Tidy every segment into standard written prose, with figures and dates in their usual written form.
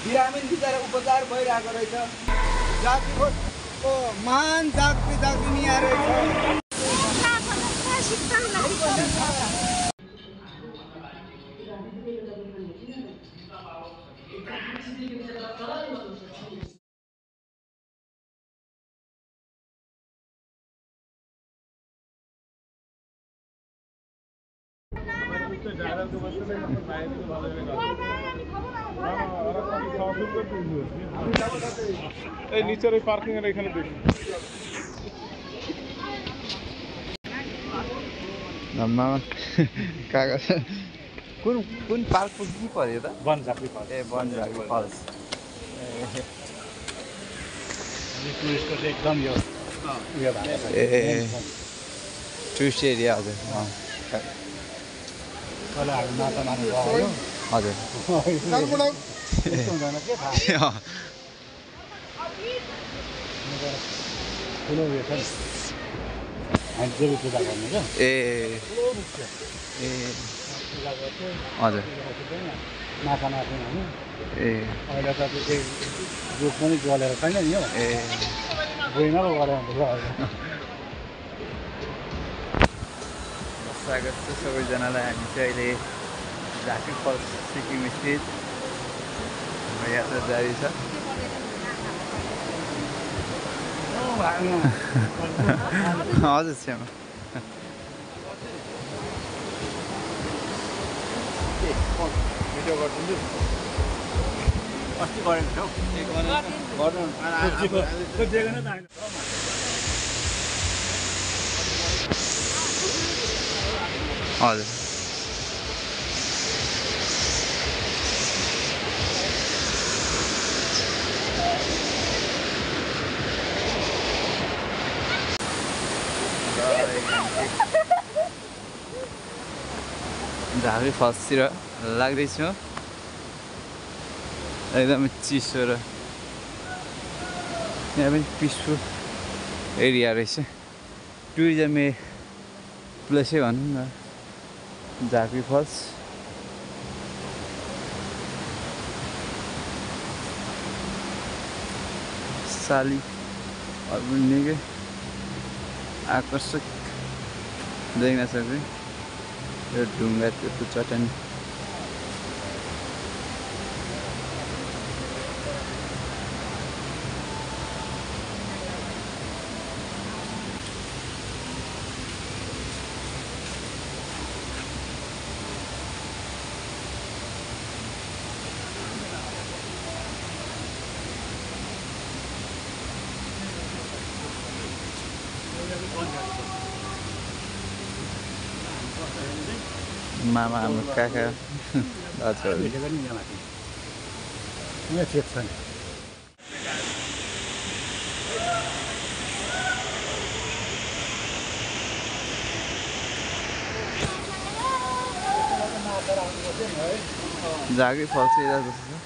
बिरामीन बिचरा उपचार भइरहेको रहेछ। जातिको महान जातिनी यहाँ रहेछ। এই নিচের ওই পার্কিং এর এখানে দেখি मामा कागज कुन पार्कको के पर्यो त बनझापी पार्क ए बनझापी फल्स टुरिस्टको चाहिँ एकदम यो उयो भएको छ ए टुरिस्ट एरिया हजुर पहिला हामी माछा मार्नु गयो हजुर त्यस्तो हुँदैन के थाहा ठुलो उयो छ नि हामी देवी पूजा गर्ने क्या ए ए हजुर माछा मार्छौँ हामी ए अहिले त त्यही रुख पनि जलेर छैन नि हौ ए गएन पो गरेर हुन्छ अहिले स्वागत छ सबैजनालाई। हामी चाहिँ अहिले झाँक्री फल्स सिक्किम स्थित हाम्रो यात्रा जारी छ। हजुर छेमा भिडियो गरिदिन्छु अस्ति गरेको हजुर झाँक्री फल्सतिर लाग्दैछु। एकदमै चिसो र यहाँ पनि पिसफुल एरिया रहेछ। टुरिज्म प्लेसै भनौँ न झाँक्री फल्स। शालिगहरू पनि निकै आकर्षक देख्न सक्छ। यो ढुङ्गा त्यो चट्टान मामा हाम्रो काका दाजुहरू झाँक्री फल्स एरिया जस्तो छ।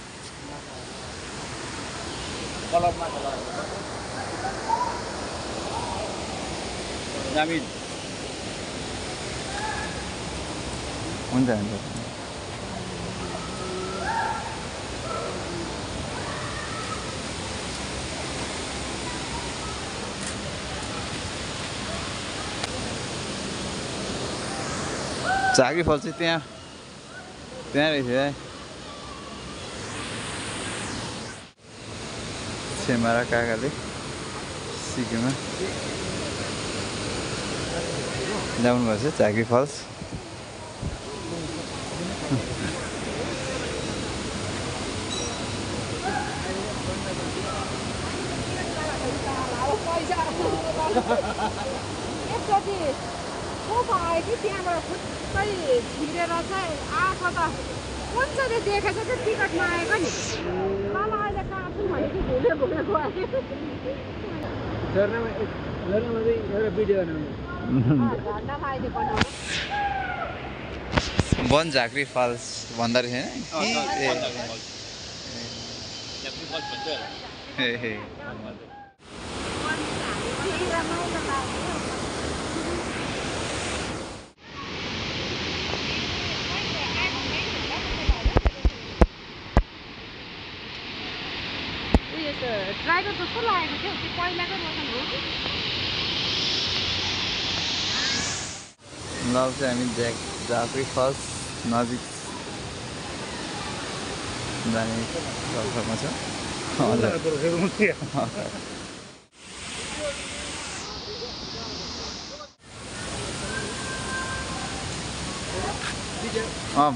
जामिन हुन्छ हुन्छ झाँक्री फल्स चाहिँ त्यहाँ रहेछ है। छेमारा काकाले सिक्किममा ल्याउनुभएको छ झाँक्री फल्स। एकचोटि सोफा आयो कि त्यहाँबाट खुट्टै छिरेर चाहिँ आएको त कुन चाहिँ देखेछ त्यो टिकट नआएको नि ल अहिले काट्छु भने कि भुले भुले गयो झर्नामा चाहिँ एउटा भिडियो बनाउनु झन्डामा अहिले बनाउनु वन झाँक्री फल्स भन्दा रहेछ होइन ड्राइभर जस्तो लागेको थियो त्यो पहिलाको रोशन हो कि ल चाहिँ हामी झाँक्री फल्स नजिक जाने अवस्थामा छ।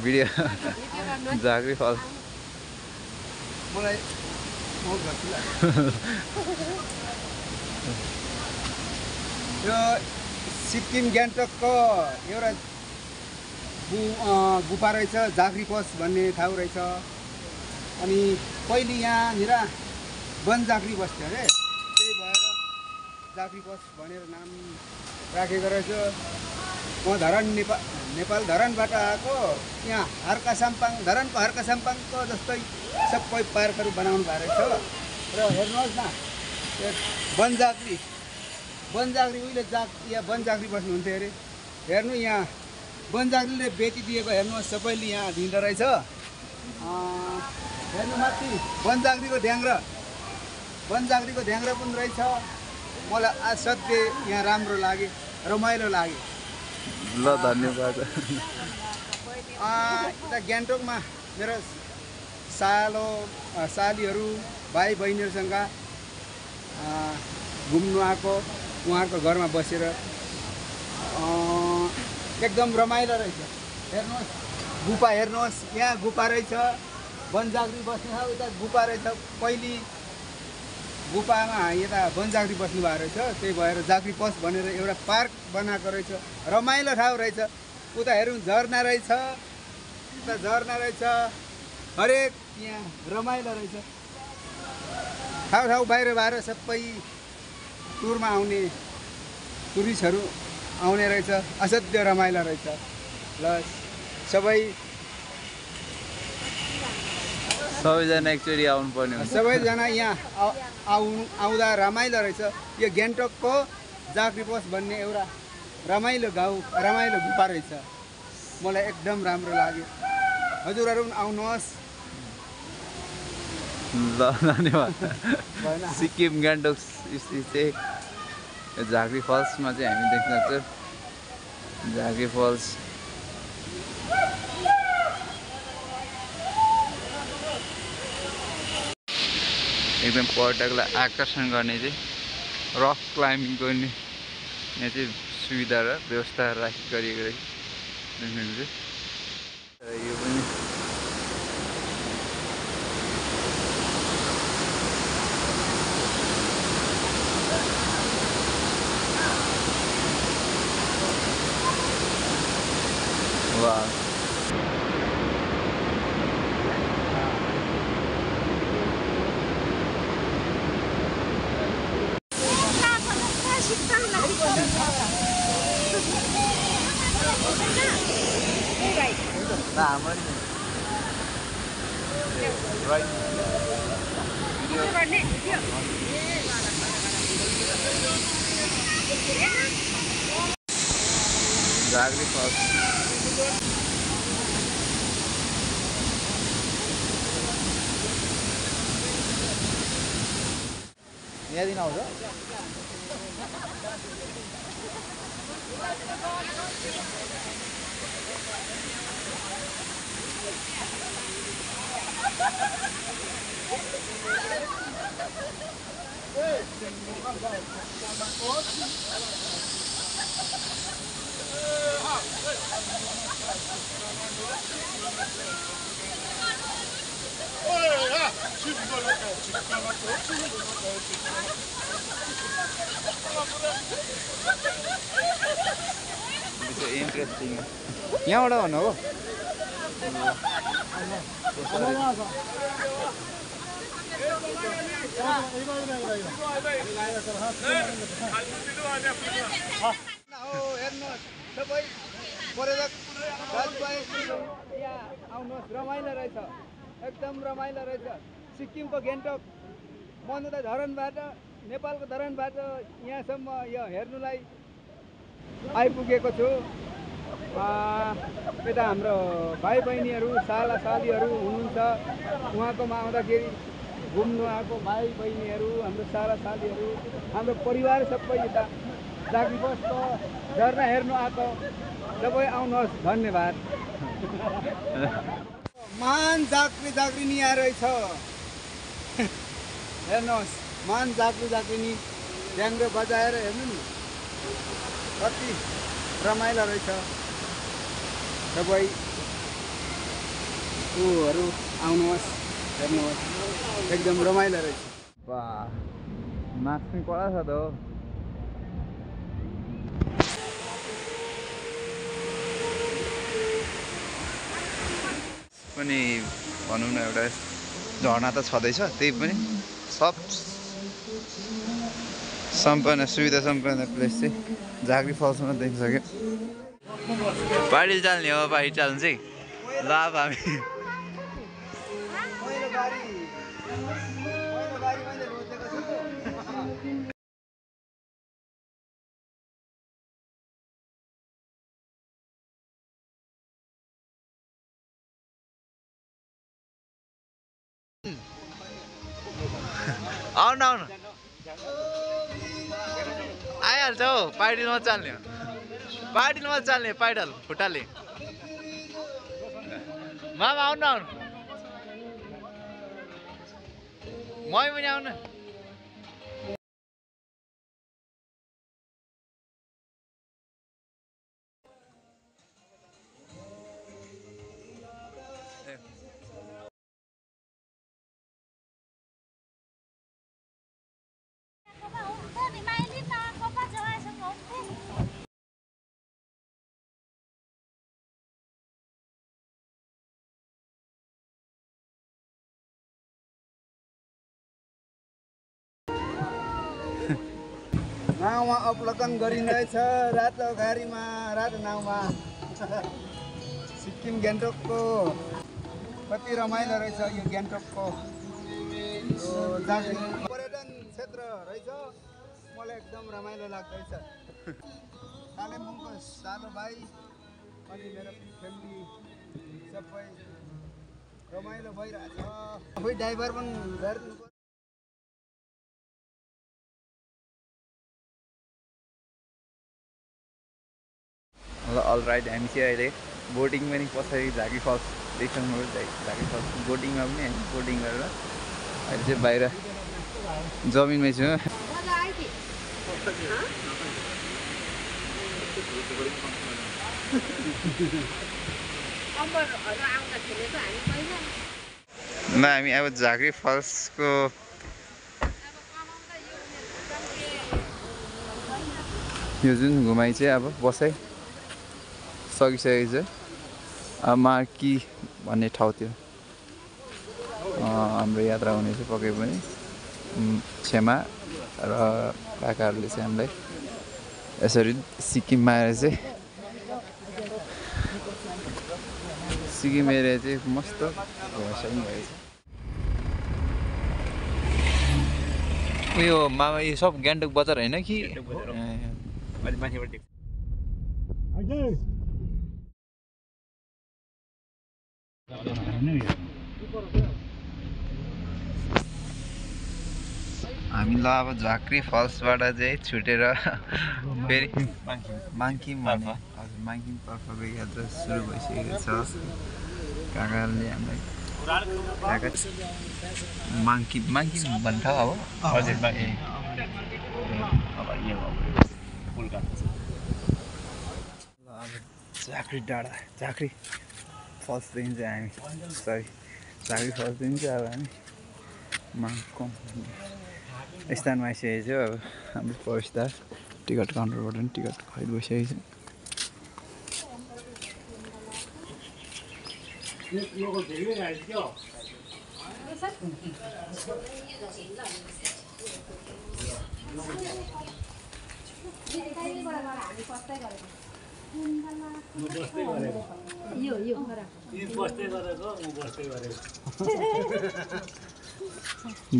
भिडियो झाँक्री फल्स मलाई यो सिक्किम गान्तोकको एउटा गुफा रहेछ झाँक्री फल्स भन्ने ठाउँ रहेछ। अनि पहिले यहाँनिर वन झाँक्री बस्थ्यो अरे, त्यही भएर झाँक्री फल्स भनेर नाम राखेको रहेछ। म धरान नेपाल धरानबाट आएको। यहाँ हर्का साम्पाङ धरानको हर्का साम्पाङको जस्तै सबै पार्कहरू बनाउनु भएको रहेछ। र हेर्नुहोस् न यो वन झाँक्री उहिले यहाँ वन झाँक्री बस्नुहुन्थ्यो अरे। हेर्नु यहाँ वन झाँक्रीले बेचिदिएको हेर्नुहोस् सबैले यहाँ दिँदो रहेछ। हेर्नु माथि वन झाँक्रीको ढ्याङ्ग्रा पनि रहेछ। मलाई असाध्यै यहाँ राम्रो लाग्यो, रमाइलो लाग्यो। ल धन्यवाद। यता गान्तोकमा मेरो सालीहरू भाइ बहिनीहरूसँग घुम्नु आएको, उहाँहरूको घरमा बसेर एकदम रमाइलो रहेछ। हेर्नुहोस् गुफा, हेर्नुहोस् यहाँ गुफा रहेछ। वन झाँक्री बस्ने ठाउँ यता गुफा रहेछ। पहिले गुफामा यता वन झाँक्री बस्नु भएको रहेछ। त्यही भएर झाँक्री फल्स भनेर एउटा पार्क बनाएको रहेछ। रमाइलो ठाउँ रहेछ। उता हेरौँ झरना रहेछ, उता झरना रहेछ। हरेक यहाँ रमाइलो रहेछ। ठाउँ बाहिर सबै टुरमा आउने टुरिस्टहरू आउने रहेछ। असाध्य रमाइलो रहेछ। ल सबैजना एकचोटि आउनु पर्ने हुन्छ। सबैजना यहाँ आउँदा रमाइलो रहेछ। यो गान्तोकको झाँक्री फल्स भन्ने एउटा रमाइलो गुफा रहेछ। मलाई एकदम राम्रो लाग्यो। हजुरहरू पनि आउनुहोस्। ल धन्यवाद। सिक्किम गान्तोक स्थित चाहिँ झाँक्री फल्समा चाहिँ हामी देख्न सक्छौँ। झाँक्री फल्स एकदम पर्यटकलाई आकर्षण गर्ने चाहिँ रक क्लाइम्बिङ गर्ने यहाँ चाहिँ सुविधा र व्यवस्था गरिएको रहेछ। देख्नुहुन्छ यो पनि वाह। झाँक्री फल्स यहाँदेखि आउँछ। इन्ट्रेस्टिङ यहाँबाट भन्नु हो हेर्नुहोस् सबै पर्यटक दाजुभाइ यहाँ आउनुहोस् रमाइलो रहेछ एकदम रमाइलो रहेछ सिक्किमको गान्तोक मनुदा धरानबाट नेपालको धरानबाट यहाँसम्म यो हेर्नुलाई आइपुगेको छु यता हाम्रो भाइ बहिनीहरू साला सालीहरू हुनुहुन्छ उहाँकोमा आउँदाखेरि घुम्नु आएको भाइ बहिनीहरू हाम्रो साला सालीहरू हाम्रो परिवार सबै यता झाँक्री बसको झरना हेर्नु आएको सबै आउनुहोस् धन्यवाद महान झाँक्री यहाँ रहेछ हेर्नुहोस् महान झाँक्री ढ्याङ्ग्रो बजाएर हेर्नु नि कति रमाइलो रहेछ सबै ऊहरू आउनुहोस् हेर्नुहोस् एकदम रमाइलो रहेछ वाह मास्क पनि कडा छ त हो पनि भनौँ न एउटा झरना त छँदैछ त्यही पनि सब सम्पन्न सुविधा सम्पन्न प्लेस चाहिँ झाँक्री फल्समा देखिन सक्यो पाइडल चाल्ने हो पाइडल चाल्नु चाहिँ ल अब हामी आउनु आउनु आइहाल्छ हौ पाइडलमा चाल्ने हो पाइडलमा चाल्ने पाइडल खुट्टाले मामा आउनु आउनु मै पनि आउनु नाउँमा अवलोकन गरिँदैछ रातो गाडीमा रातो नाउँमा सिक्किम गान्तोकको कति रमाइलो रहेछ यो गान्तोकको झाँक्री पर्यटन क्षेत्र रहेछ मलाई एकदम रमाइलो लाग्दैछ कालिम्पोङको सानो भाइ अनि मेरो फ्यामिली सबै रमाइलो भइरहेछ आफै ड्राइभर पनि गरिदिनु ल अलराइट हामी चाहिँ अहिले बोटिङ पनि पछाडि झाँक्री फल्स देखिसक्नु झाँक्री फल्स बोटिङमा पनि हामी बोटिङ गरेर अहिले चाहिँ बाहिर जमिनमै छु ल हामी अब झाँक्री फल्सको यो जुन घुमाइ चाहिँ अब बसाइ सकिसकेको छ अब मार्की भन्ने ठाउँ थियो हाम्रो यात्रा हुनेछ पक्कै पनि छेमा र काकाहरूले चाहिँ हामीलाई यसरी सिक्किममा आएर चाहिँ सिक्किम एरिया चाहिँ मस्त घुमाइसक्नु भएछ उयो मामा यो सब गान्तोक बजार होइन कि हामी ल अब झाँक्री फल्सबाट चाहिँ छुटेर फेरि माङ्किम भन्ने हजुर माङ्किमतर्फको यात्रा सुरु भइसकेको छ काकाले हामीलाई काका माङ्किम भन्ने ठाउँ अब हजुर अब यहाँ कोलकाता छ अब झाँक्री डाँडा झाँक्री फल्सदेखि चाहिँ हामी सरी झाँक्री फल्सदेखि चाहिँ अब हामी माङ्कम स्थानमा आइसकेको छ। अब हाम्रो प्रवेशद्वार टिकट काउन्टरबाट पनि टिकट खरिद भइसकेको छ।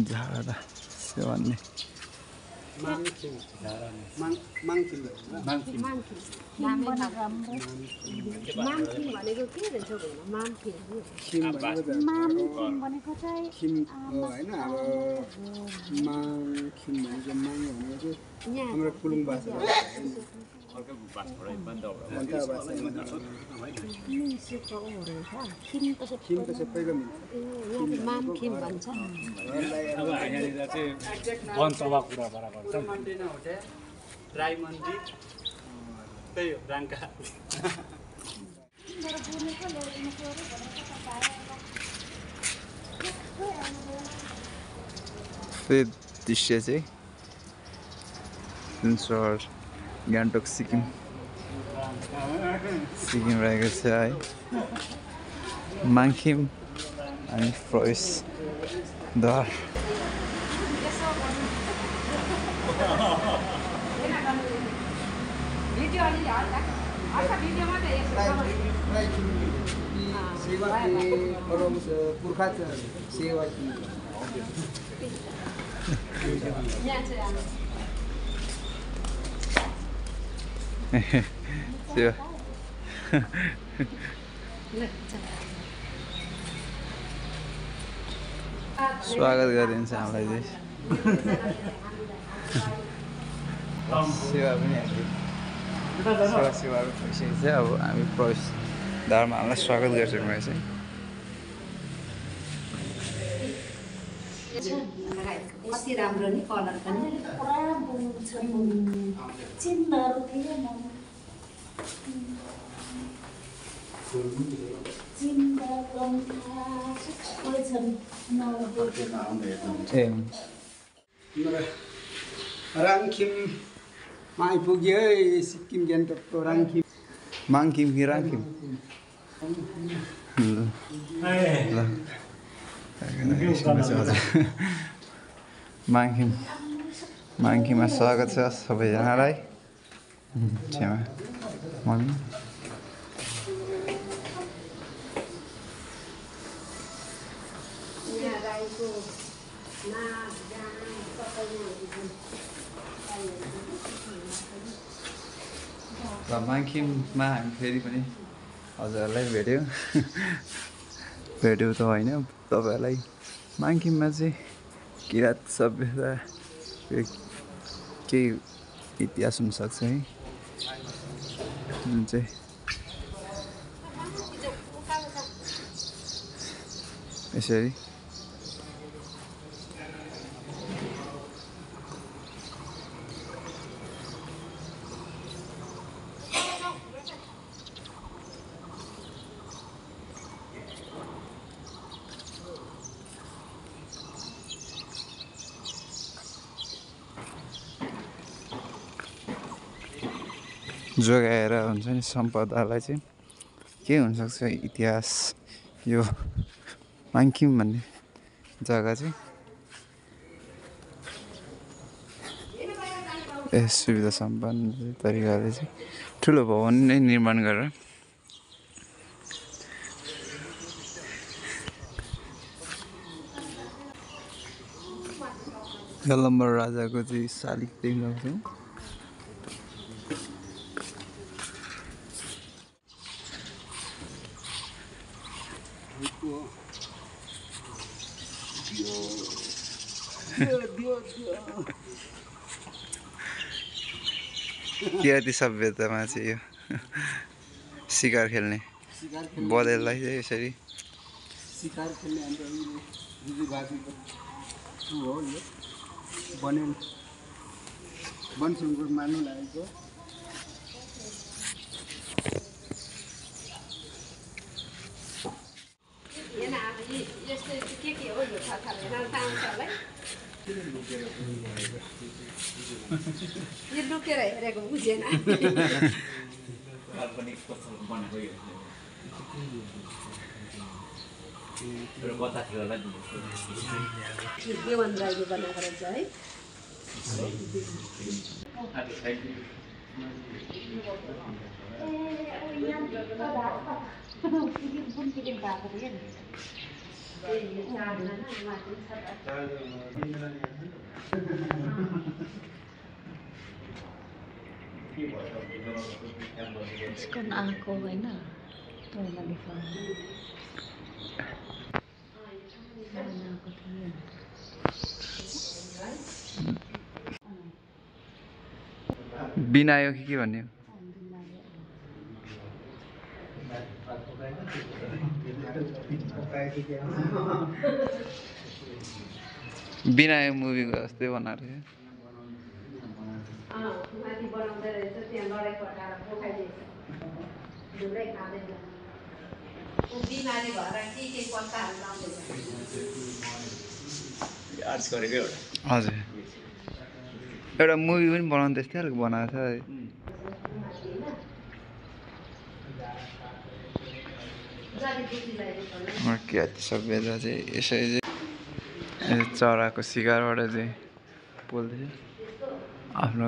झाडा से भन्ने माङखिम भनेको के रहेछ मामखिम खिम भनेको चाहिँ खिम होइन अब माङखिम भनेको माङ भनेको चाहिँ हाम्रो पुलुङ भाषा खिम त सबैको मिल्छ मामखिम भन्छ अब यहाँनिर चाहिँ वनसभा कुरा बराबर छ राई मन्दिर त्यही हो राङ्का त्यो दृश्य चाहिँ जुन सहर गान्तोक सिक्किम रहेको छ है। माङखिम अनि प्रवेशद्वार सेवा पुर्खा सेवा त्यो स्वागत गरिदिन्छ हामीलाई चाहिँ सेवा पनि सेवाको भइसकेको छ। अब हामी प्रवेशद्वारमा हामीलाई स्वागत गरिसक्नु भएको छ। कति राम्रो नि कलर पनि चिन्हहरू थिए राङखिममा आइपुग्यो है सिक्किम गान्तोकको राङखिम माङखिम कि राङखिम माङखिममा स्वागत छ सबैजनालाई। छेमा मम्मी र माङखिममा हामी फेरि पनि हजुरहरूलाई भेट्यौँ त होइन तपाईँहरूलाई माङखिममा चाहिँ किराँत सभ्यता केही इतिहास हुनसक्छ है जुन चाहिँ यसरी जोगाएर हुन्छ नि सम्पदालाई चाहिँ के हुनसक्छ इतिहास यो माङखिम भन्ने जग्गा चाहिँ सुविधा सम्पन्न तरिकाले चाहिँ ठुलो भवन नै निर्माण गरेर यलम्बर राजाको चाहिँ शालिग देख्न सक्छौँ। किराँती सभ्यतामा चाहिँ यो सिकार खेल्ने बँदेललाई चाहिँ यसरी सिकार खेल्ने हाम्रो जुजुबाजुको हो यो बनेल बनसुङगुर मार्नु लागेको यो लुकेर हेरेको बुझेन देवन राईले बनाएको रहेछ है यसको नाको होइन तँलाई देखाउनु बिनायो के भन्ने बिनायो मुभीको जस्तै बनाएको थियो माथि बनाउँदै रहेछ त्यहाँ लडाइँ पठाएर पोखाइदिएछ झुलै खाँदैन ऊ बिमारी भएर के पत्ताहरू लाउँदैछ हजुर एउटा मुभी पनि बनाउनु त्यस्तै खालको बनाएको छ के सभ्यता चाहिँ यसरी चाहिँ चराको शिकारबाट चाहिँ पोल्दैछ आफ्नो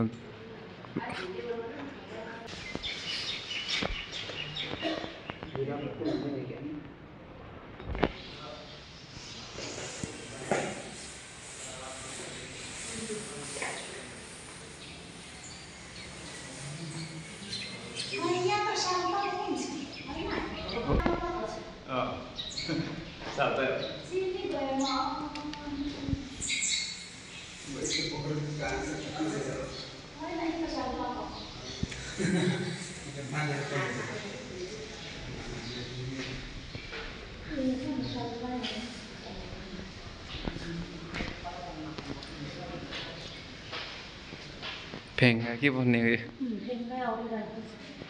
फेङ्गा के भन्ने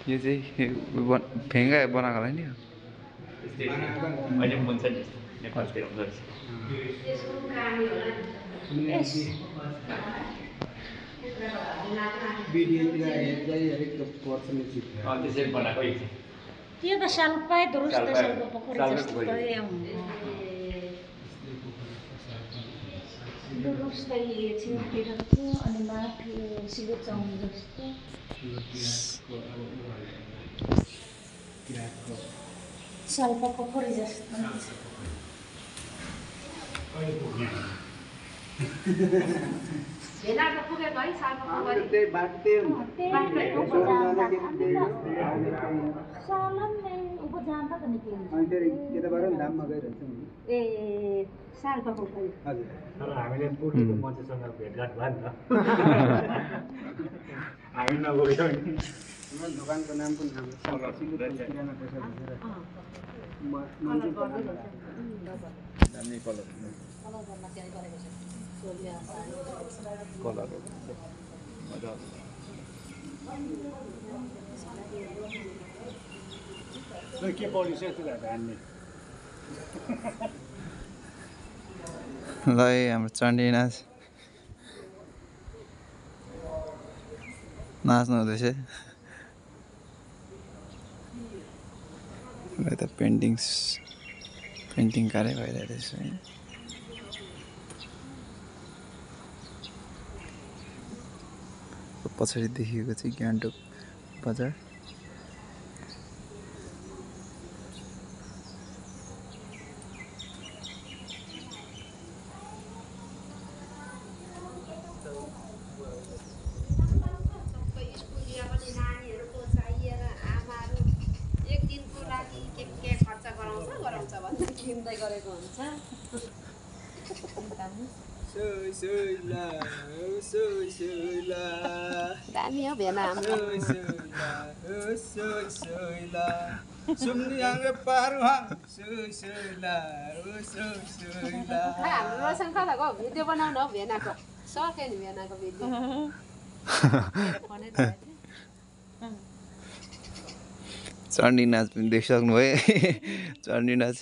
यो चाहिँ फेङ्गा बनाएको होला नि त्यो त सालपाई दुरुस्त सालको पकडी जस्तो भयो दुरुस्तै छिर्किरहेको अनि माथि सिधो चाउनु जस्तो सालपा पकडी जस्तो भेनाको पुगेको है सालको पोखरी त्यही बाटो त्यही हो अनि त्यही यताबाट पनि दाममा गइरहेछ नि ए सालको पोखरी हजुर तर हामीले पुगेको मान्छेसँग भेटघाट भयो नि त हामी नगएको नि हाम्रो दोकानको नाम पनि राम्रो किराना पैसा भनेर दामी कलर के पढिस यस्तो हान्ने ल हाम्रो चण्डी नाच नाच्नु हुँदैछ यता पेन्टिङ कार्य भइरहेको रहेछ है पछाडि देखिएको चाहिँ गान्तोक बजार गरेको हुन्छ दामी हो भेना हाम्रो रोशन कताको भिडियो बनाउनु हो भेनाको सक्यो नि भेनाको भिडियो चण्डी नाच पनि देखिसक्नु भयो चण्डी नाच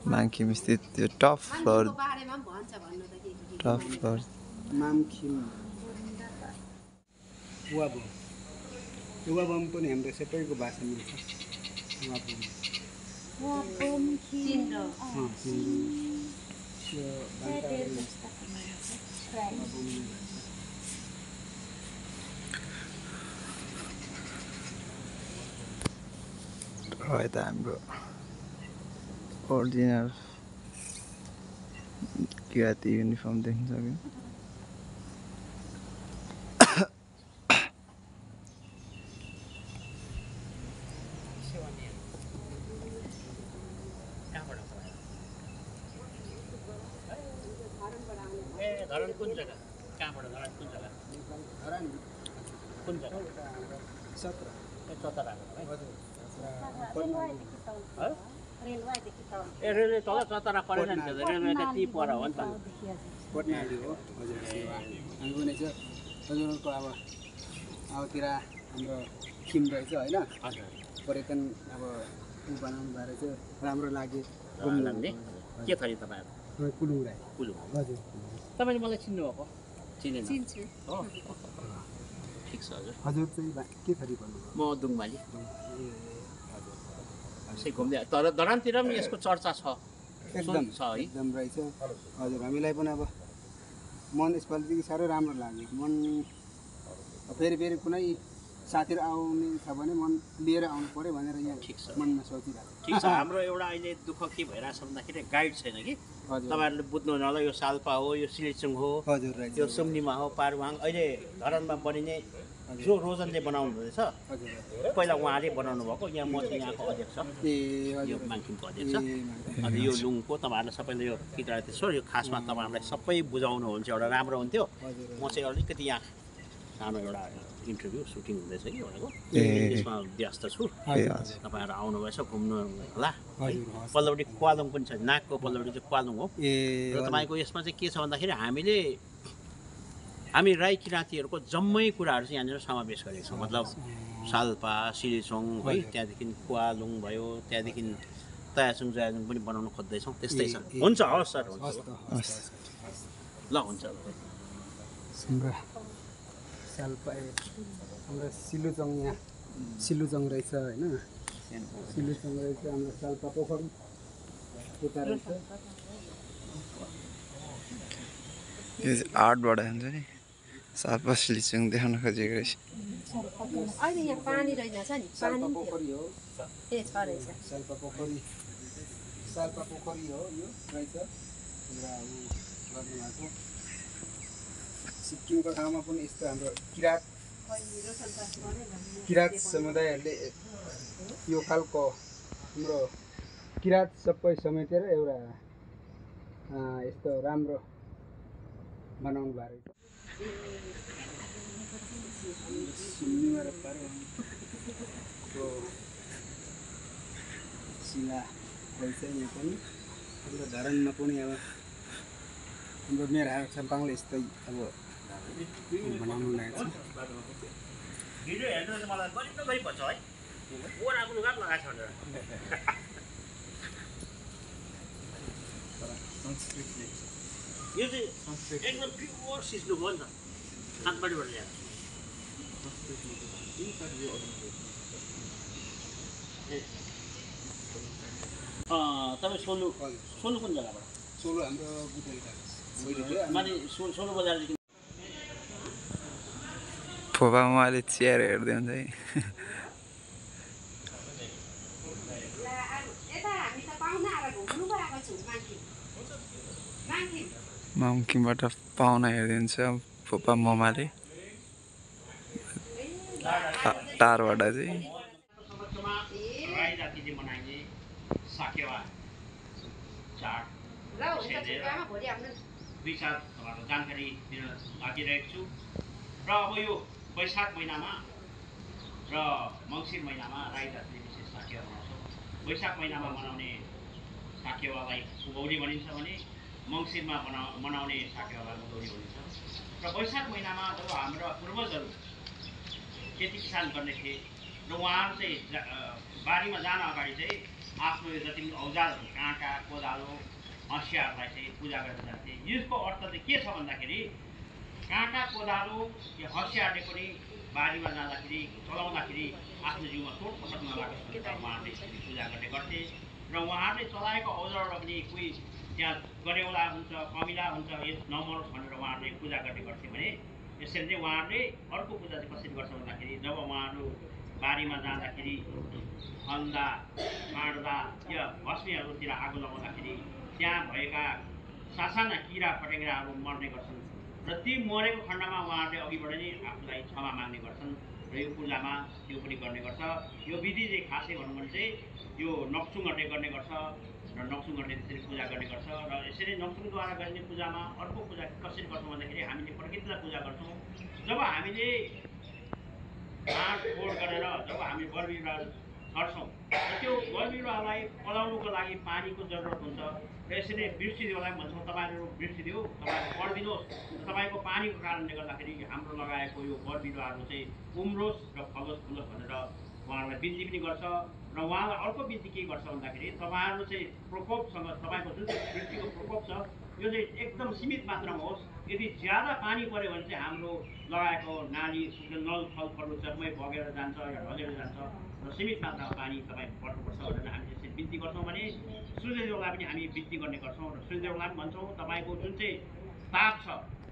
माङखिम स्थित त्यो टप फ्लोर मामखिम वाबम पनि हाम्रो सबैको भाषा मिल्छ यता हाम्रो ओरिजिनल किराती युनिफर्म देख्न सक्यो धरान कुन जग्गा कहाँबाट धरान कुन जग्गा कुन जग्गा 17 ए रेलवे तल चतरा परेन नि त रेलवे त ती पर हो नि त पटनाडी हो हजुर हामी पनि छ हजुरको अबतिर हाम्रो थिम रहेछ होइन पर्यटन अब बनाउनु भएर चाहिँ राम्रो लाग्यो घुम्ने के थरी तपाईँहरू कुलुङ राई हजुर तपाईँले मलाई चिन्नुभएको चिनेन चिन्छु हो ठिक छ हजुर हजुर चाहिँ के थरी भन्नुभयो म दुङमाली यसै घुम्दै तर धरानतिर पनि यसको चर्चा छ एकदम छ है एकदम रहेछ हजुर हामीलाई पनि अब मन यसपालिदेखि साह्रै राम्रो लाग्यो मन फेरि कुनै साथीहरू आउने छ भने मन लिएर आउनु पऱ्यो भनेर यहाँ ठिक छ मनमा सोचिरहेको ठिक छ हाम्रो एउटा अहिले दुःख के भइरहेछ भन्दाखेरि गाइड छैन कि हजुर तपाईँहरूले बुझ्नु होला यो साल्पा हो यो सिलेचुङ हो हजुर रहेछ यो सुम्निमा हो पारुवाङ अहिले धरानमा बनिने जो रोजनले बनाउनु हुँदैछ हजुर पहिला उहाँले बनाउनु भएको यहाँ म चाहिँ यहाँको अध्यक्ष ए यो हजुर माङखिमको अध्यक्ष अनि यो लुङको तपाईँहरूलाई सबैले यो किताब त्यसो यो खासमा तपाईँहरूलाई सबै बुझाउनुहुन्छ एउटा राम्रो हुन्थ्यो म चाहिँ अलिकति यहाँ सानो एउटा इन्टरभ्यू सुटिङ हुँदैछ कि भनेको त्यसमा व्यस्त छु तपाईँहरू आउनुभएछ घुम्नु होला पल्लोपट्टि क्वालुङ पनि छ नाकको पल्लोपट्टि चाहिँ क्वालुङ हो र तपाईँको यसमा चाहिँ के छ भन्दाखेरि हामी राई किराँतीहरूको जम्मै कुराहरू चाहिँ यहाँनिर समावेश गरेको छौँ मतलब साल्पा सिलिचोङ है त्यहाँदेखि क्वालुङ भयो त्यहाँदेखि तयाचुङ जयाचुङ पनि बनाउनु खोज्दैछौँ त्यस्तै छ हुन्छ हवस् सर हुन्छ ल हुन्छ हाम्रो सिलुचोङ यहाँ सिलुचोङ रहेछ होइन सिलुचोङ रहेछ हाम्रो साल्पा पोखरी उता रहेछ यो चाहिँ आर्टबाट हुन्छ नि साल्पा सिलिचुङ देखाउन खोजेको रहेछ अहिले यहाँ पानी रहेछ नि साल्पा पोखरी हो ए छ रहेछ साल्पा पोखरी हो यो रहेछ गर्नुभएको सिक्किमको ठाउँमा पनि यस्तो हाम्रो किराँत समुदायहरूले यो खालको हाम्रो किराँत सबै समेटेर एउटा यस्तो राम्रो बनाउनु भएको शिला रहेछ यहाँ पनि हाम्रो धरानमा पनि अब हाम्रो मेरा चम्पाङले यस्तै अब बनाउनु लागेको छ भिडियो हेर्नु त मलाई गरिब गरी भन्छ है ओराको लुगा लगाएको छ भनेर यो चाहिँ एकदम प्योर सिस्नु हो नि त हातबाटबाट ल्याएर तपाईँ सोलु कुन जग्गाबाट सोलु हाम्रो माने सोलु बजारदेखि फोपा उहाँले चियर हेर्दै हुन्छ है माङखिमबाट पाहुना हेर्दै हुन्छ फोपा ममाले टारबाट चाहिँ राई जातिले मनाइने साकेवा चाड दुई चार जानकारी दिन लागिरहेको छु र अब यो वैशाख महिनामा र मङ्सिर महिनामा राई जातिले विशेष साकेवा मनाउँछौँ वैशाख महिनामा मनाउने साकेवालाई उभौली भनिन्छ भने मङ्सिरमा मनाउने साकेवालाई उभौली भनिन्छ। र वैशाख महिनामा जब हाम्रा पूर्वजहरू खेती किसान गर्ने थिए र उहाँहरू चाहिँ बारीमा जान अगाडि चाहिँ आफ्नो यो जति पनि औजारहरू काँटा कोदालो हँसियाहरूलाई चाहिँ पूजा गरेर जान्थे। यसको अर्थ चाहिँ के छ भन्दाखेरि काँटा कोदालो यो हँसियाहरूले पनि बारीमा जाँदाखेरि चलाउँदाखेरि आफ्नो जिउमा चोटपटक नलागोस् भनेर उहाँहरूले यसरी पूजा गर्ने गर्थे। र उहाँहरूले चलाएको औजारबाट पनि कोही त्यहाँ गरेउला हुन्छ कमिला हुन्छ यस नमरोस् भनेर उहाँहरूले पूजा गर्ने गर्थे भने यसरी नै उहाँहरूले अर्को पूजा चाहिँ कसरी गर्छ भन्दाखेरि जब उहाँहरू बारीमा जाँदाखेरि खन्दा काँड्दा या भस्मीहरूतिर आगो लगाउँदाखेरि त्यहाँ भएका सासाना किरा फटेङ्ग्राहरू मर्ने गर्छन् र ती मरेको खण्डमा उहाँहरूले अघिबाट नै आफूलाई क्षमा माग्ने गर्छन् र यो पूजामा त्यो पनि गर्ने गर्छ। यो विधि चाहिँ खासै भनौँ भने चाहिँ यो नक्सुङहरूले गर्ने गर्छ र नक्सुङहरूले त्यसरी पूजा गर्ने गर्छ। र यसरी नक्सुङद्वारा गरिने पूजामा अर्को पूजा कसरी गर्छौँ भन्दाखेरि हामीले प्रकृतिलाई पूजा गर्छौँ। जब हामीले काँडफोड गरेर जब हामी बर बिरुवा छर्छौँ र त्यो बर बिरुवालाई पलाउनुको लागि पानीको जरुरत हुन्छ र यसरी वृक्षदेवलाई भन्छौँ तपाईँहरू वृक्षदेव तपाईँको पढिदिनुहोस् र तपाईँको पानीको कारणले गर्दाखेरि हाम्रो लगाएको यो बर बिरुवाहरू चाहिँ उम्रोस् र फलोस् फुलोस् भनेर उहाँहरूलाई बिन्ती पनि गर्छ। र उहाँलाई अर्को बिन्ती के गर्छ भन्दाखेरि तपाईँहरू चाहिँ प्रकोपसँग तपाईँको जुन चाहिँ वृष्टिको प्रकोप छ यो चाहिँ एकदम सीमित मात्रामा होस्। यदि ज्यादा पानी पऱ्यो भने चाहिँ हाम्रो लगाएको नाली नल थल सबमै बगेर जान्छ या ढलेर जान्छ र सीमित मात्रामा पानी तपाईँ पर्नुपर्छ भनेर हामीले यसरी बिन्ती गर्छौँ भने सूर्यदेवलाई पनि हामी बिन्ती गर्ने गर्छौँ र सूर्यदेवलाई पनि भन्छौँ तपाईँको जुन चाहिँ ताप छ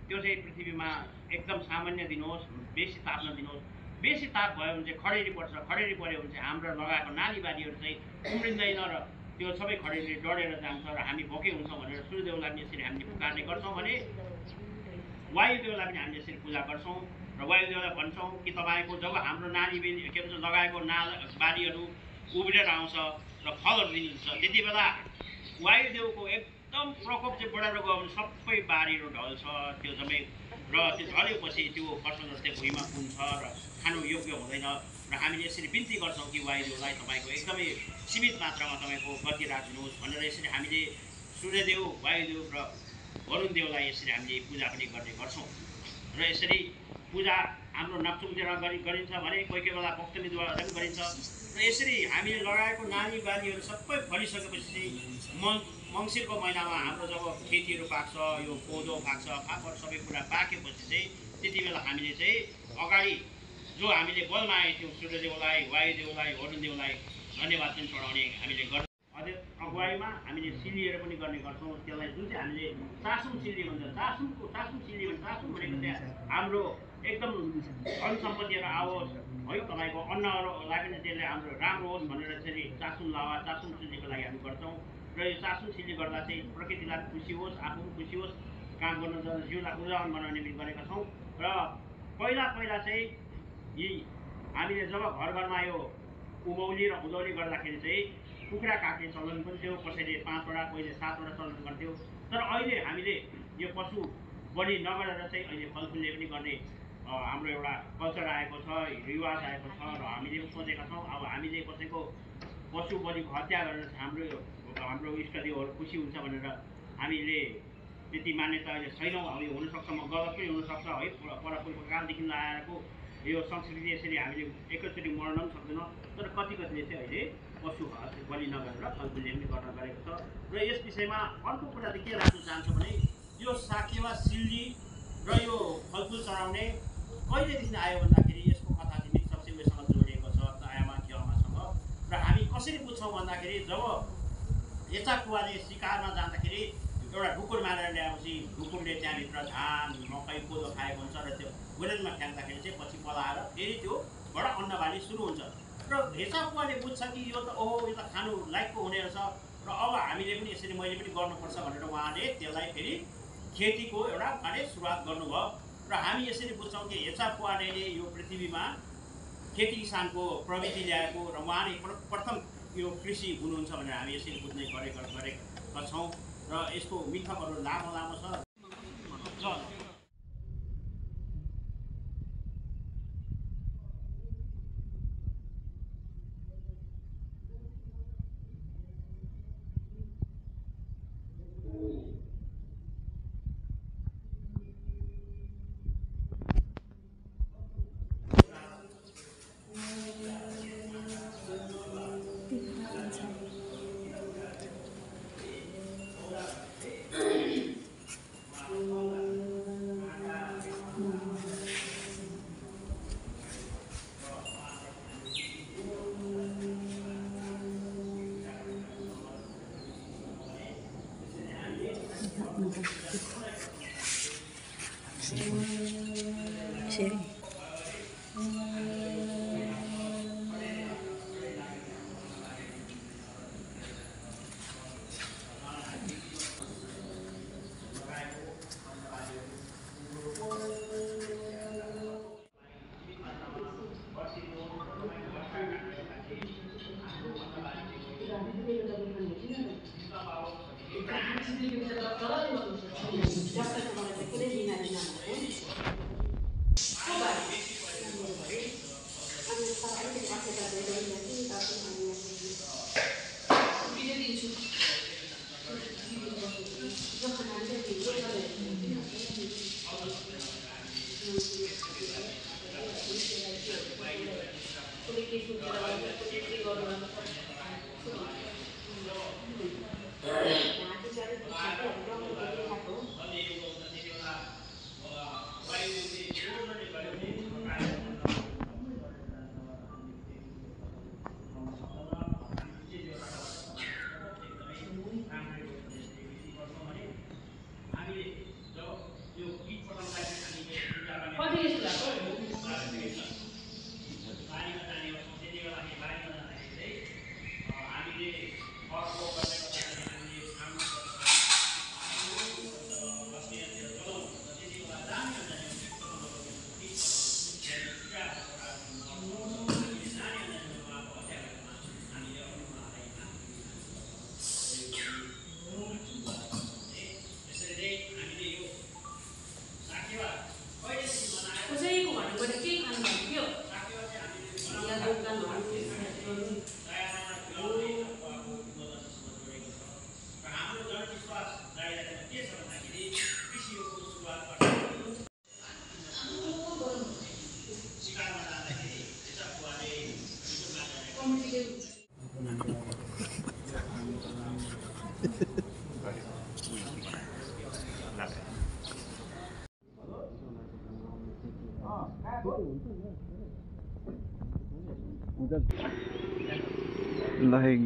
त्यो चाहिँ पृथ्वीमा एकदम सामान्य दिनुहोस्, बेसी ताप नदिनुहोस्। बेसी ताप भयो भने चाहिँ खडेरी पर्छ, खडेरी पऱ्यो भने चाहिँ हाम्रो लगाएको नाली बालीहरू चाहिँ उम्रिँदैन र त्यो सबै खडेरी डढेर जान्छ र हामी भोकै हुन्छौँ भनेर सूर्यदेवलाई पनि यसरी हामीले पुकार्ने गर्छौँ भने वायुदेवलाई पनि हामीले यसरी पूजा गर्छौँ र वायुदेवलाई भन्छौँ कि तपाईँको जब हाम्रो नाली के भन्छ लगाएको बालीहरू उब्रेर आउँछ र फलहरू दिनुहुन्छ त्यति बेला वायुदेवको एकदम प्रकोप चाहिँ बढेर गयो भने सबै बारीहरू ढल्छ त्यो जम्मै र त्यो ढलेपछि त्यो फसलहरू चाहिँ भुइँमा पुग्छ र खानु योग्य हुँदैन। र हामीले यसरी बिन्ती गर्छौँ कि वायुदेवलाई तपाईँको एकदमै सीमित मात्रामा तपाईँको गति राखिदिनुहोस् भनेर यसरी हामीले सूर्यदेव वायुदेव र वरुणदेवलाई यसरी हामीले पूजा पनि गर्ने गर्छौँ। र यसरी पूजा हाम्रो नक्सुङतिर गरिन्छ भने कोही कोही बेला पक्तमीद्वारा पनि गरिन्छ। र यसरी हामीले लगाएको नाली बालीहरू सबै फलिसकेपछि मङ्सिरको महिनामा हाम्रो जब खेतीहरू पाक्छ यो कोदो पाक्छ फापर सबै कुरा पाकेपछि चाहिँ त्यति बेला हामीले चाहिँ अगाडि जो हामीले बल मागेको थियौँ सूर्यदेवलाई वायुदेवलाई वरुणदेवलाई धन्यवाद पनि चढाउने हामीले अगुवाईमा हामीले सिलीहरू पनि गर्ने गर्छौँ। त्यसलाई जुन चाहिँ हामीले चासुङ सिली भन्छ चासुङ सिली भन्छ। चासुङ भनेको चाहिँ हाम्रो एकदम धन सम्पत्तिहरू आओस् है तपाईँको अन्नहरूलाई पनि त्यसले हाम्रो राम्रो होस् भनेर यसरी चासुङ लावा चासुङ सिलीको लागि हामी गर्छौँ। र यो चासुङ सिली गर्दा चाहिँ प्रकृतिलाई खुसी होस् आफू पनि खुसी होस् काम गर्नु जिउलाई ऊर्जावान बनाउने पनि गरेका छौँ। र पहिला चाहिँ यी हामीले जब घर घरमा यो उभौली र उधौली गर्दाखेरि चाहिँ कुखुरा काट्ने चलन पनि थियो। कसैले 5वटा कहिले 7वटा चलन गर्थ्यो। तर अहिले हामीले यो पशु बलि नगरेर चाहिँ अहिले फलफुलले पनि गर्ने हाम्रो एउटा कल्चर आएको छ, रिवाज आएको छ र हामीले पनि सोचेका छौँ अब हामीले कसैको पशु बलिको हत्या गरेर हाम्रो इष्टदेवहरू खुसी हुन्छ भनेर हामीले त्यति मान्यता अहिले छैनौँ। अब यो हुनसक्छ म गलत पनि हुनसक्छ है परपुर्खो कालदेखि आएको यो संस्कृति यसरी हामीले एकैचोटि मर्न पनि सक्दैनौँ। तर कतिले चाहिँ अहिले पशु बलि नगरेर फलफुलले पनि गर्न गरेको छ। र यस विषयमा अर्को कुरा चाहिँ के राख्न चाहन्छु भने यो साकेवा सिल्ली र यो फलफुल चढाउने कहिलेदेखि आयो भन्दाखेरि यसको कथा चाहिँ मित्रसँग उयोसँग जोडिएको छ तायामा क्यामासँग। र हामी कसरी बुझ्छौँ भन्दाखेरि जब यता कुवाले शिकारमा जाँदाखेरि एउटा ढुकुर मारेर ल्याएपछि ढुकुरले त्यहाँभित्र धान मकै कोदो खाएको हुन्छ र त्यो गोरेनमा फ्याँक्दाखेरि चाहिँ पछि पलाएर फेरि त्योबाट अन्नबाली सुरु हुन्छ। र हेसा कुवाले बुझ्छ कि यो त ओहो यो त खानु लायकको हुने रहेछ र अब हामीले पनि यसरी मैले पनि गर्नुपर्छ भनेर उहाँले त्यसलाई फेरि खेतीको एउटा उहाँले सुरुवात गर्नुभयो। र हामी यसरी बुझ्छौँ कि हेसा कुवाले यो पृथ्वीमा खेती किसानको प्रविधि ल्याएको र उहाँले प्रथम यो कृषि हुनुहुन्छ भनेर हामी यसरी बुझ्ने गरेका छौँ। र यसको मिथकहरू लामो छ। ल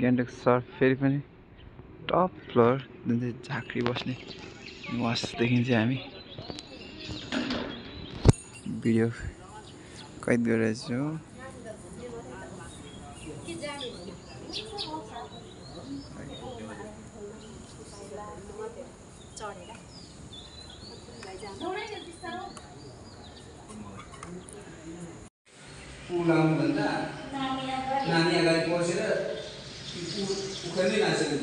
गान्तोक सर फेरि पनि टप फ्लोर जुन चाहिँ झाँक्री बस्ने वासदेखि चाहिँ हामी भिडियो कैद गरिरहेछौँ। पुलाउनुभन्दा नानी अगाडि बसेर उखाल्दै नाचेको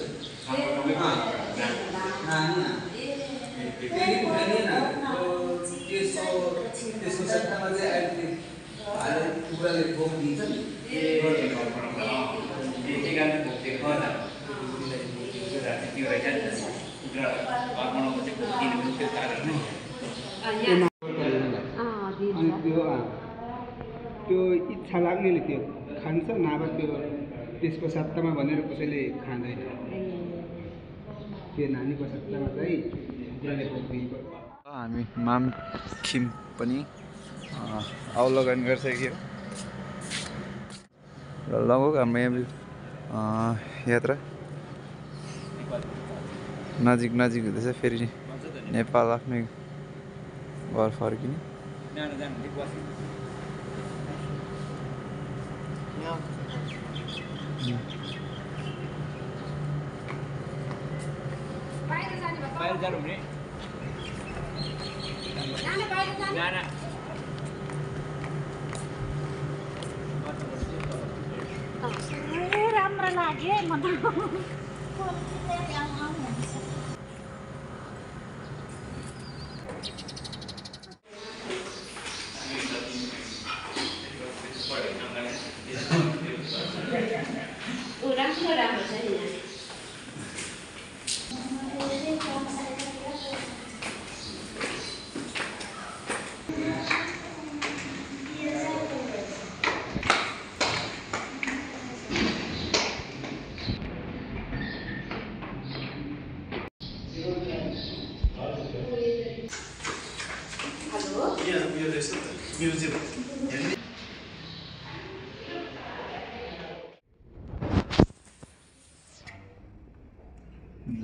त्यसको सट्टामा चाहिँ अहिले हालेर कुखुराले भोक दिन्छ नि अनि त्यो इच्छा लाग्नेले त्यो खान्छ नभए त्यो त्यसको सट्टामा भनेर कसैले खाँदैन। त्यो नानीको सट्टामा चाहिँ कुखुराले भोक दिन्छ। हामी मामखिम पनि अवलोकन गरिसक्यो र लगभग हाम्रो यात्रा नजिक हुँदैछ। फेरि नेपाल आफ्नै घर फर्किने। बाहिर जानु हुने राम्रो लाग्यो म त राम्रो छ नि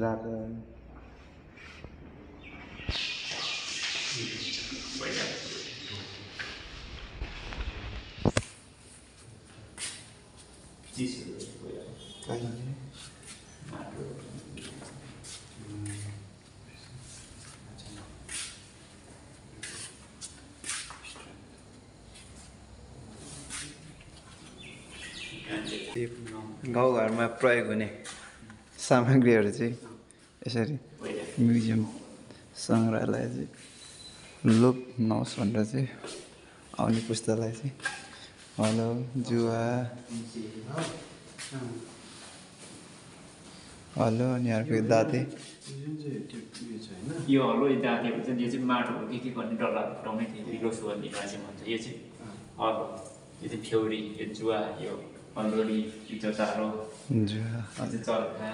जाँदा गाउँघरमा प्रयोग हुने सामग्रीहरू चाहिँ यसरी म्युजियम सङ्ग्रहालय चाहिँ लोप नहोस् भनेर चाहिँ आउने पुस्तालाई चाहिँ हलो जुवा हलो अनि अर्को दाते यो हलो दातेको चाहिँ यो चाहिँ माटो हो के गर्ने डल्ला फुटाउने थियो रिलोसो भन्ने चाहिँ भन्छ। यो चाहिँ हलो, यो चाहिँ फ्यौरी, यो जुवा, यो पन्ध्रोली, यो चचारो, जुवा चर्खा,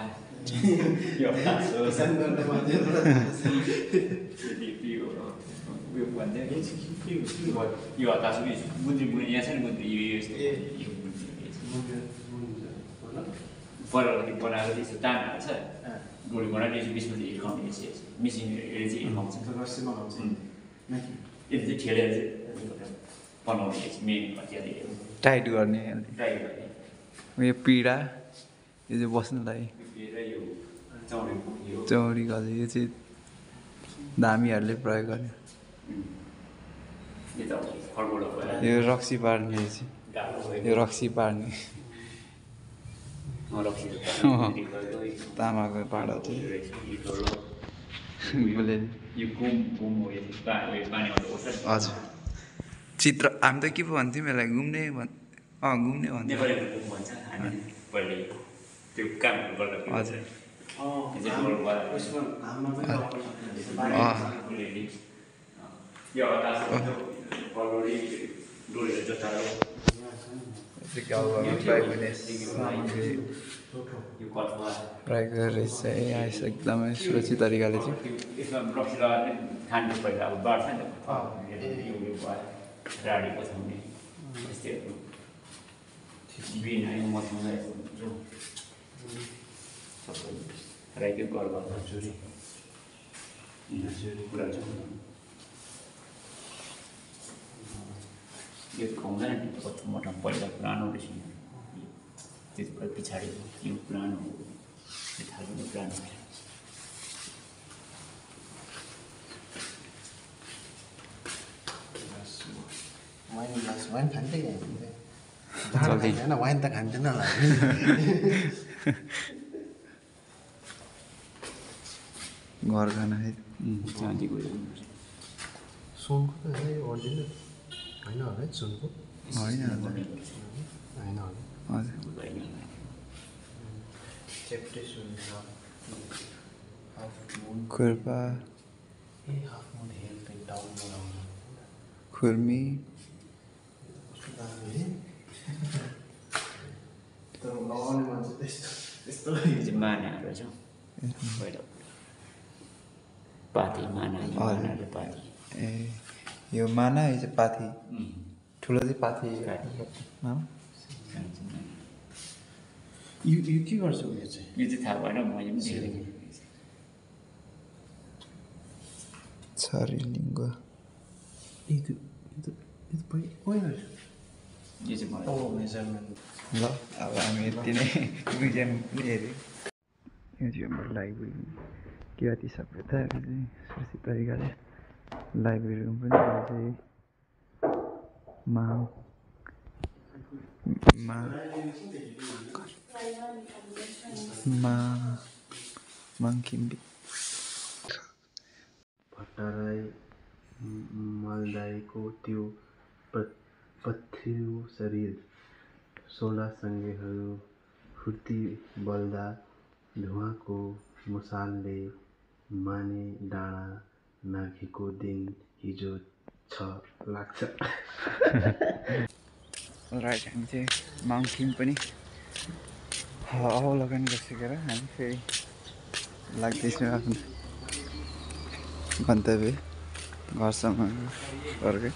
यो हाँसो, उयो भन्छ यो हतासो गुन्द्री बुने यहाँ छ नि गुन्द्री यो यस्तो परेर बनाएर त्यस्तो तान हाल्छ गोली बनाएर यसो बिचमा चाहिँ हिर्काउने मिसिनले चाहिँ हिर्काउँछ यति चाहिँ ठेलेर चाहिँ बनाउने मेन हतियार टाइट गर्ने ट्राई गर्ने यो पिँढा यो चाहिँ बस्नुलाई यो चौरी गज यो चाहिँ धामीहरूले प्रयोग गर्ने यो रक्सी पार्ने यो चाहिँ यो रक्सी पार्ने तामाको पाडा चाहिँ हजुर चित्र हामी त के पो भन्थ्यौँ यसलाई घुम्ने घुम्ने भन्थ्यौँ हजुर गाउँघरमा प्रयोग हुने सामग्री यो कठुवा प्रयोग गरेर चाहिँ आइस एकदमै सुरक्षित तरिकाले चाहिँ यसमा रक्सी लगाएर खानु पहिला अब बाँड्छ नि त यो राडी पछाउने यस्तैहरू बिना मसँग सबै राईकै गर्व हजुरी कुरा छ यो खुवाउँदैन नि कस्तो मोटा पहिला पुरानो रहेछ त्यसबाट पछाडि यो पुरानो हो त्यो थाल्नु पुरानो वाइन खाँदै जल्दी होइन वाइन त खाँदैन होला घर खाना है चाँदीको सुनको त ओरिजिनल होइन होला है सुनको होइन होइन होला हजुर चेप्टे सुन हाफ मुन खुर्पा ए हाफ मुन हेल्थ डाउन गराउनु खुर्मी तर लगाउने मान्छे त्यस्तो त्यस्तो यो चाहिँ मानाहरू रहेछ पहिला पाती माना मानाले पाती ए यो माना यो चाहिँ पाथी ठुलो चाहिँ पाथी नाम यो के गर्छ यो चाहिँ यो चाहिँ थाहा भएन मैले पनि देखेको छरिलिङ्ग यो पहिला यो चाहिँ मलाई मेजरमेन्ट ल अब हामी यति नै म्युजियम हेऱ्यौँ म्युजियम लाइब्रेरी किराँती सभ्यताहरू चाहिँ सुरक्षित तरिकाले लाइब्रेरीमा पनि चाहिँ माङखिम्बी भट्टराई मालदाईको त्यो पत्रिलो शरीर 16 सङ्गेहरू फुर्ती बल्दा धुवाँको मुसालले माने डाँडा नाघेको दिन हिजो छ लाग्छ राइट हामी चाहिँ माङखिम पनि अवलोकन गरिसकेर हामी फेरि लाग्दैछौँ आफ्नो गन्तव्य घरसम्म घरकै